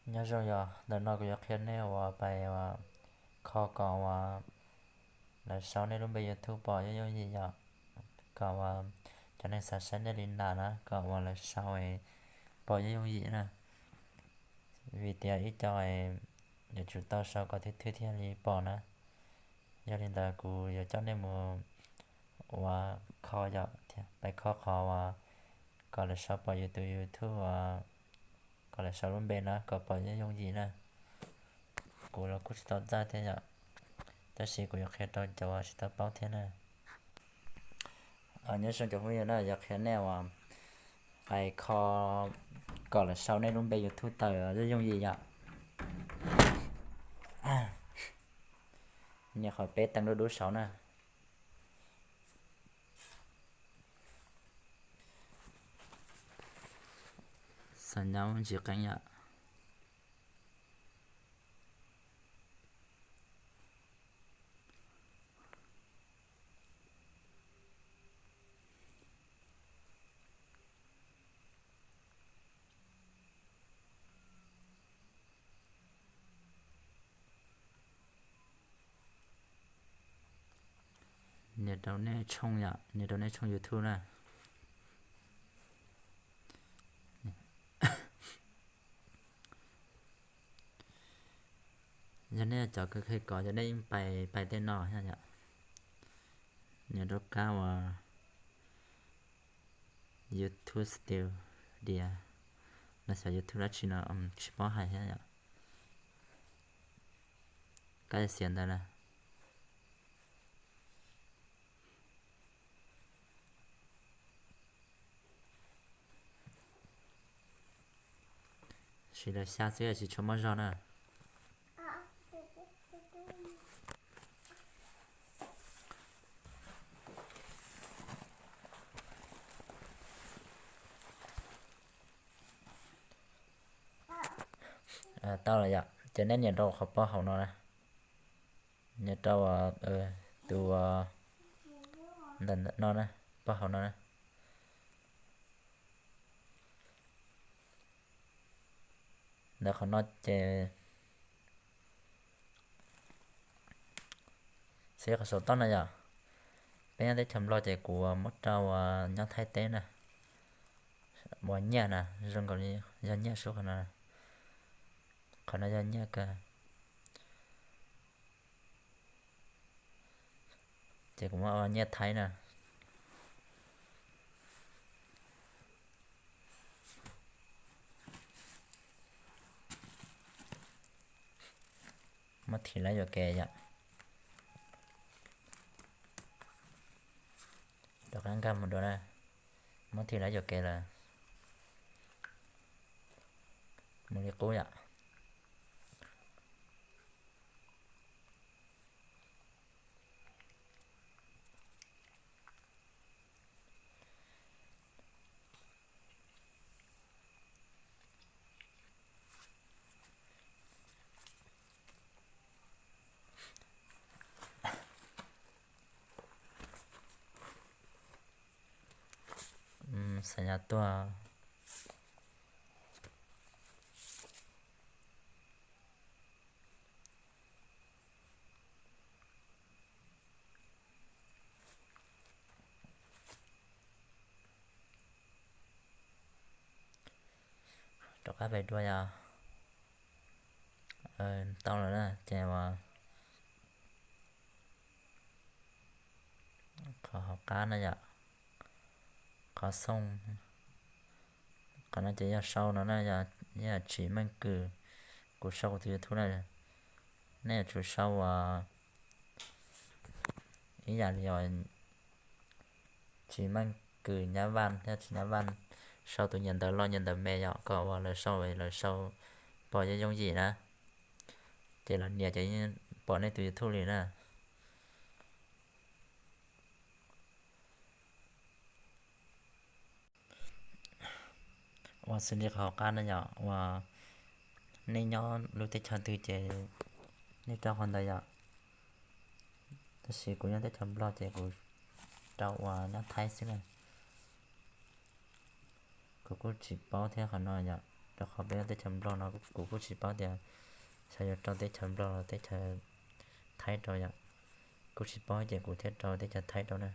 Nyob zoo yom, ntawm no kuv yuav qhia nej uas pais uas kho kom uas lawv sau nej lub npe YouTube pom yooj yooj yim yom, kom uas cov neeg xav saib nej li nas na kom uas lawv sau pom yooj yooj yim na. Vim tias ib co yuav tsum tau sau kom thwj thwj thiaj li pom na. Yog li ntawd kuv yuav coj nej mus uas kho yom, pais kho qhov uas kom lawv sau pom yus tus YouTube uas kom lawv sau lub npe na kom pom yooj yooj yim na. Kuv los kuj tsis tau txawj thiab yom, tab sis kuv yuav qhia rau cov uas tsis tau paub thiab na. Nyob zoo cov phooj ywg na, yuav qhia nej uas pais kho kom lawv sau nej lub npe YouTube tawm yooj yooj yim yom. Nias qhov peb teev dub dub saud na. Xav nyob ntsis qeeb yom. Nias rau nej tshooj yom, nias rau nej tshooj YouTube na. Yog nej cov kheev kheev kov ces nej yeej pais pais tej no yom. Nias rau kab uas YouTube Studio, los xyov YouTube dab tsi no tsis paub hais thiab yom. Kab xiav ntawd na. Siv los xya xwb tsis tshua muaj zog na. Tau lawm yom, ces nej nias rau qhov pab hauv no na. Nias rau tus ntawm no na, pab hauv no na. Ntawm qhov no ces xib qhov saum toj no yom. Peb nyob teb chaws Nplog ces kuv muab rau uas nyob Thaib teb na. Ua nyiaj na, zoo nkaus li yog nyiaj sub qhov no. Qhov no yog nyiaj kawg. Ces kuv muab ua nyiaj Thaib na. Muab thim lawv yuam kev yom. Rov qab nkag mus dua na. Muab thim lawv yuam kev lawm. Mus li qub yom. Xav nyob tuaj. Rov qab pem dua yom. Tau lawm na ces uas qhov hauv qab no yom, qhov xoo, qhov no ces yog sau no na, yog Tsis Meej Kws, kuv sau kuv tus YouTube na. Nej yuav tsum sau uas ib yam li os, Tsis Meej Kws Nyab Vaj thiab Tsis Nyab Vaj, sau tus nyias ntawv loj nyias ntawv me yom, kom uas lawv sau lawv sau pom yooj yooj yim na. Ces lawv nias ces pom nej tus YouTube li na. Uas xws li qhov hauv qab no yom, uas nej nyob lub teb chaws twg ces nej rau qhov ntawd yom. Tab sis kuv nyob teb chaws Nplog ces kuv rau uas nyob Thaib xwb na. Kuv kuj tsis paub thiab qhov no yom. Rau qhov peb nyob teb chaws Nplog no kuv kuj tsis paub tias xyov yuav rau teb chaws Nplog los teb chaws Thaib rau yom. Kuj tsis paub ces kuv thiaj rau teb chaws Thaib rau na.